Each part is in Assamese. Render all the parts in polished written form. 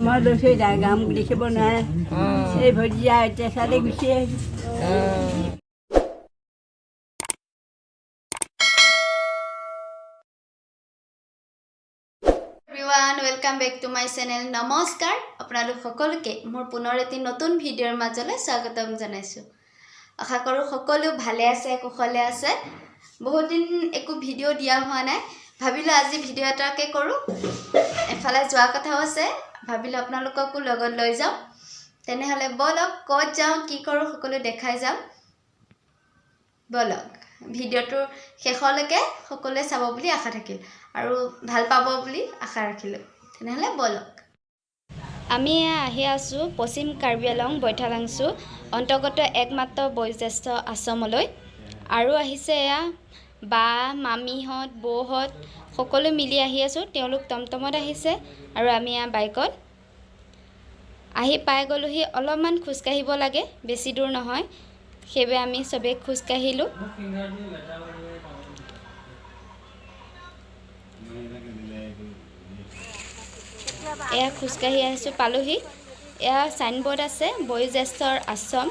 মই লৈছোঁ এতিয়া মোক দেখিব নোৱাৰে। এই ভতিজা এতিয়া চালে গুচি আহিছোঁ। Everyone, welcome back to my channel. নমস্কাৰ, আপোনালোক সকলোকে মোৰ পুনৰ এটি নতুন ভিডিঅ'ৰ মাজলৈ স্বাগতম জনাইছোঁ। আশা কৰোঁ সকলো ভালে আছে, কুশলে আছে। বহুত দিন একো ভিডিঅ' দিয়া হোৱা নাই। ভাবিলোঁ আজি ভিডিঅ' এটাকে কৰোঁ। এফালে যোৱা কথাও আছে, ভাবিলোঁ আপোনালোককো লগত লৈ যাওঁ। তেনেহ'লে ব'লক, ক'ত যাওঁ, কি কৰোঁ, সকলো দেখাই যাম। ব'লক, ভিডিঅ'টোৰ শেষলৈকে সকলোৱে চাব বুলি আশা থাকিল আৰু ভাল পাব বুলি আশা ৰাখিলোঁ। তেনেহ'লে ব'লক। আমি আহি আছোঁ পশ্চিম কাৰ্বি আলং বৈঠালাংছু অন্তৰ্গত একমাত্ৰ বয়োজ্যেষ্ঠ আশ্ৰমলৈ। আৰু আহিছে এয়া বা, মামীহঁত, বৌহঁত সকলো মিলি আহি আছোঁ। তেওঁলোক টমটমত আহিছে আৰু আমি এয়া বাইকত আহি পাই গ'লোহি। অলপমান খোজকাঢ়িব লাগে, বেছি দূৰ নহয়। সেইবাবে আমি চবেই খোজকাঢ়িলোঁ। এয়া খোজকাঢ়ি আহিছোঁ, পালোহি। এয়া চাইনবৰ্ড আছে, বয়োজ্যেষ্ঠৰ আশ্ৰম,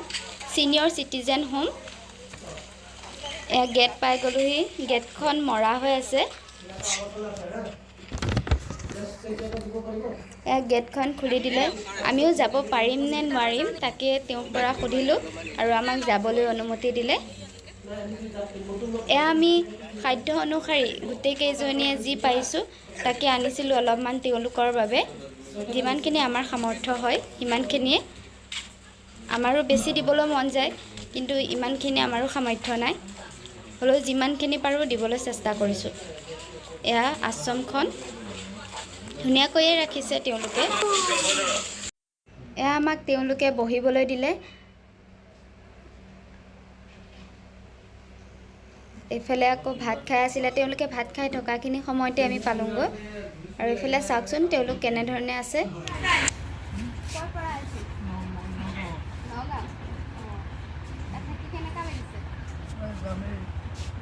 ছিনিয়ৰ চিটিজেন হোম। এয়া গেট পাই গ'লোহি। গেটখন মৰা হৈ আছে। এয়া গেটখন খুলি দিলে। আমিও যাব পাৰিম নে নোৱাৰিম তাকে তেওঁৰ পৰা সুধিলোঁ আৰু আমাক যাবলৈ অনুমতি দিলে। এয়া আমি সাধ্য অনুসৰি গোটেইকেইজনীয়ে যি পাৰিছোঁ তাকে আনিছিলোঁ অলপমান তেওঁলোকৰ বাবে। যিমানখিনি আমাৰ সামৰ্থ্য হয় সিমানখিনিয়ে। আমাৰো বেছি দিবলৈ মন যায়, কিন্তু ইমানখিনি আমাৰো সামৰ্থ্য নাই। হ'লেও যিমানখিনি পাৰোঁ দিবলৈ চেষ্টা কৰিছোঁ। এয়া আশ্ৰমখন ধুনীয়াকৈয়ে ৰাখিছে তেওঁলোকে। এয়া আমাক তেওঁলোকে বহিবলৈ দিলে। এইফালে আকৌ ভাত খাই আছিলে তেওঁলোকে। ভাত খাই থকাখিনি সময়তে আমি পালোঁগৈ। আৰু এইফালে চাওকচোন তেওঁলোক কেনেধৰণে আছে।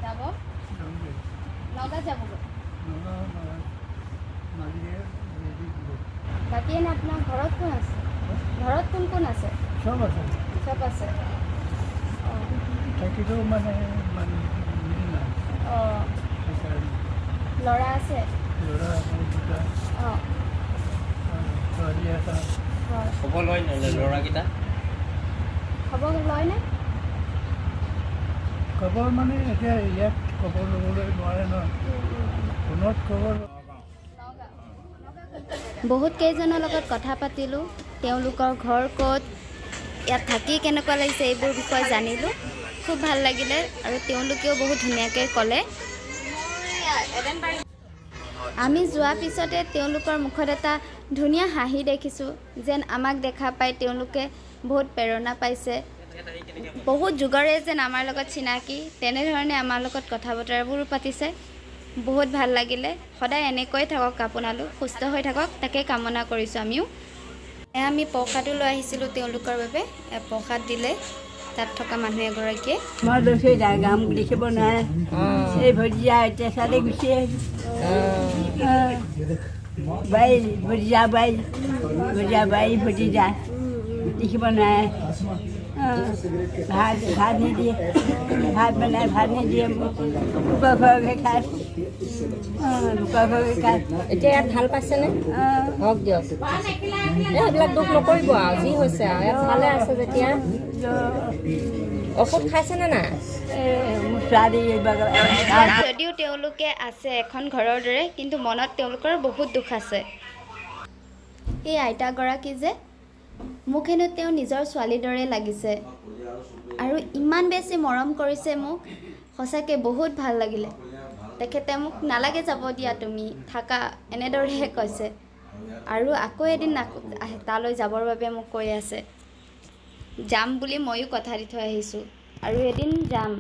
যাব, নগাঁৱত যাবগৈ। বাকী এনে আপোনাৰ ঘৰত কোন আছে? ঘৰত কোন কোন আছে? চব আছে। চব আছে। থাকিলেও মানে মানুহ মিল নাই। সেইকাৰণে। ল'ৰা আছে? ল'ৰা আছে দুটা। আৰু ছোৱালী এটা। হয়। খবৰ লয় নহ'লে ল'ৰাকেইটা? খবৰ লয়নে? খবৰ মানে এতিয়া ইয়াত খবৰ ল'বলৈ নোৱাৰে নহয়, ফোনত খবৰ। বহুত কেইজনৰ লগত কথা পাতিলোঁ। তেওঁলোকৰ ঘৰ ক'ত, ইয়াত থাকি কেনেকুৱা লাগিছে, এইবোৰ বিষয়ে জানিলোঁ। খুব ভাল লাগিলে আৰু তেওঁলোকেও বহুত ধুনীয়াকৈ ক'লে। আমি যোৱাৰ পিছতে তেওঁলোকৰ মুখত এটা ধুনীয়া হাঁহি দেখিছোঁ, যেন আমাক দেখা পাই তেওঁলোকে বহুত প্ৰেৰণা পাইছে। বহুত যুগৰে যেন আমাৰ লগত চিনাকি, তেনেধৰণে আমাৰ লগত কথা বতৰাবোৰো পাতিছে। বহুত ভাল লাগিলে। সদায় এনেকৈ থাকক আপোনালোক, সুস্থ হৈ থাকক, তাকে কামনা কৰিছোঁ আমিও। এয়া আমি প্ৰসাদো লৈ আহিছিলোঁ তেওঁলোকৰ বাবে। এয়া প্ৰসাদ দিলে তাত থকা মানুহ এগৰাকীয়ে। মই লৈছোঁ এতিয়া মোক দেখিব নোৱাৰে। এই ভতিজা এতিয়া চালে গুচি আহিছোঁ। বোৱাৰী, ভতিজা, বোৱাৰী, ভতিজা, বোৱাৰী, ভতিজা দেখিব নোৱাৰে। ভাত ভাত নিদিয়ে, ভাত বনাই ভাত নিদিয়ে মোক। লোকৰ ঘৰকে খায়, লোকৰ ঘৰকে খায়। এতিয়া ইয়াত ভাল পাইছেনে? হওক দিয়ক, এই এইবিলাক দুখ নকৰিব আৰু, যি হৈছে আৰু ইয়াত ভালে আছে যেতিয়া। ঔষধ খাইছেনে নাই? এই মোৰ ছোৱালী এইবাৰ। যদিও তেওঁলোকে আছে এখন ঘৰৰ দৰে, কিন্তু মনত তেওঁলোকৰ বহুত দুখ আছে। এই আইতাগৰাকী যে, মোক হেনো তেওঁ নিজৰ ছোৱালীৰ দৰে লাগিছে আৰু ইমান বেছি মৰম কৰিছে মোক। সঁচাকৈ বহুত ভাল লাগিলে। তেখেতে মোক নালাগে যাব দিয়া, তুমি থাকা, এনেদৰে কৈছে। আৰু আকৌ এদিন তালৈ যাবৰ বাবে মোক কৈ আছে। যাম বুলি ময়ো কথা দি থৈ আহিছোঁ আৰু এদিন যাম।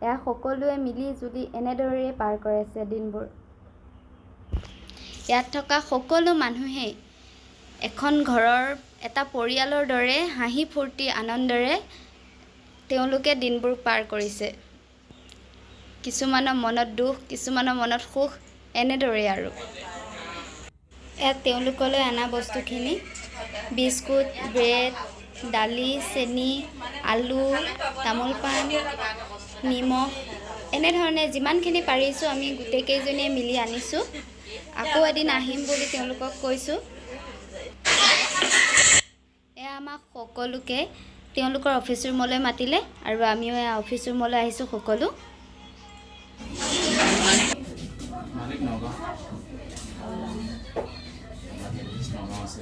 এয়া সকলোৱে মিলি জুলি এনেদৰেই পাৰ কৰাইছে দিনবোৰ। ইয়াত থকা সকলো মানুহেই এখন ঘৰৰ এটা পৰিয়ালৰ দৰে হাঁহি ফূৰ্তি আনন্দৰে তেওঁলোকে দিনবোৰ পাৰ কৰিছে। কিছুমানৰ মনত দুখ, কিছুমানৰ মনত সুখ। এনেদৰেই আৰু। ইয়াত তেওঁলোকলৈ অনা বস্তুখিনি বিস্কুট, ব্ৰেড, দালি, চেনি, আলু, তামোল পাণ, নিমখ, এনেধৰণে যিমানখিনি পাৰিছোঁ আমি গোটেইকেইজনীয়ে মিলি আনিছোঁ। আকৌ এদিন আহিম বুলি তেওঁলোকক কৈছোঁ। এয়া আমাক সকলোকে তেওঁলোকৰ অফিচ ৰুমলৈ মাতিলে আৰু আমিও এয়া অফিচ ৰুমলৈ আহিছোঁ সকলো। মালিক নগাঁও, নগাঁও আছে।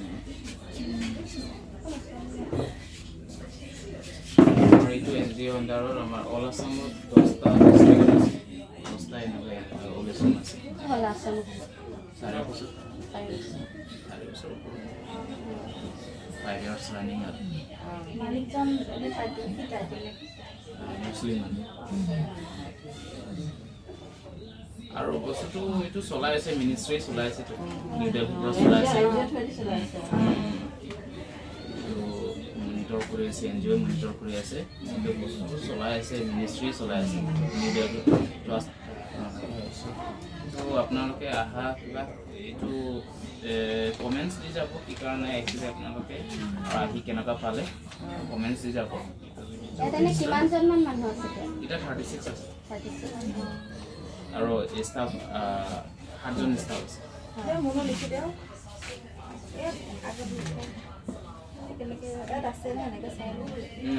আমাৰ এইটো এন জি অ' আণ্ডাৰত আমাৰ অল আছামত 10টা ডিষ্ট্ৰিক্ট আছে, 10টা এনেকুৱা অল্ড এজ হোম আছে। 4 বছৰ, 4 বছৰ, 5 ইয়াৰ্ছ ৰানিং আৰু। মুছলিম মানুহ আৰু বস্তুটো এইটো চলাই আছে, মিনিষ্ট্ৰী চলাই আছে, নিউ দেলহিৰ পৰা চলাই আছে। এইটো মনিটৰ কৰি আছে, এন জি অ' মনিটৰ কৰি আছে, কিন্তু বস্তুটো চলাই আছে মিনিষ্ট্ৰী চলাই আছে নিউ দেলহিত। তো আপোনালোকে আহা, কিবা এইটো কমেণ্টছ দি যাব, কি কাৰণে আহিছিলে আপোনালোকে আৰু আহি কেনেকুৱা পালে কমেণ্টছ দি যাব। ইয়াত এনে কিমানজনমান মানুহ আছে এতিয়া? এতিয়া 36 আছে। 36। আৰু ষ্টাফ সাতজন ষ্টাফ আছে।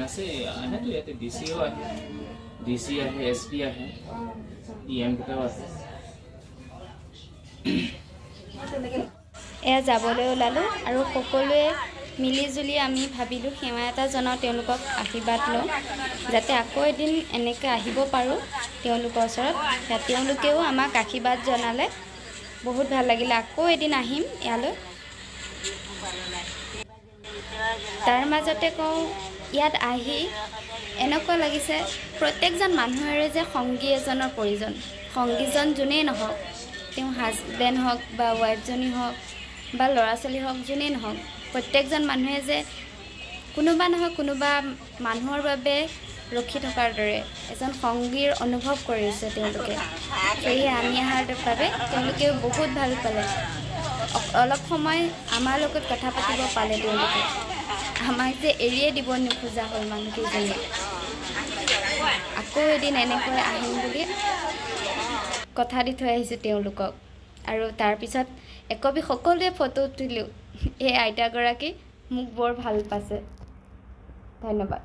আছে, আহেতো ইয়াতে ডি চিও আহে, ডি চি আহে, এছ পি আহে, ই এম কেইটাও আহে। এয়া যাবলৈ ওলালোঁ আৰু সকলোৱে মিলি জুলি আমি ভাবিলোঁ সেৱা এটা জনাওঁ তেওঁলোকক, আশীৰ্বাদ লওঁ, যাতে আকৌ এদিন এনেকৈ আহিব পাৰোঁ তেওঁলোকৰ ওচৰত। সেয়া তেওঁলোকেও আমাক আশীৰ্বাদ জনালে, বহুত ভাল লাগিলে। আকৌ এদিন আহিম ইয়ালৈ। তাৰ মাজতে কওঁ, ইয়াত আহি এনেকুৱা লাগিছে প্ৰত্যেকজন মানুহৰে যে সংগী এজনৰ প্ৰয়োজন। সংগীজন যোনেই নহওক, তেওঁ হাজবেণ্ড হওক বা ৱাইফজনী হওক বা ল'ৰা ছোৱালী হওক, যোনেই নহওক, প্ৰত্যেকজন মানুহে যে কোনোবা নহয় কোনোবা মানুহৰ বাবে ৰখি থকাৰ দৰে এজন সংগীৰ অনুভৱ কৰিছে তেওঁলোকে। সেয়েহে আমি অহাৰ বাবে তেওঁলোকেও বহুত ভাল পালে। অলপ সময় আমাৰ লগত কথা পাতিব পালে তেওঁলোকে। আমাক যে এৰিয়ে দিব নোখোজা হ'ল মানুহকেইজনীয়ে। আকৌ এদিন এনেকৈ আহিম বুলি কথা দি থৈ আহিছোঁ তেওঁলোকক। আৰু তাৰপিছত একপি সকলোৱে ফটো উঠিলোঁ। এই আইতাগৰাকী মোক বৰ ভাল পাইছে। ধন্যবাদ।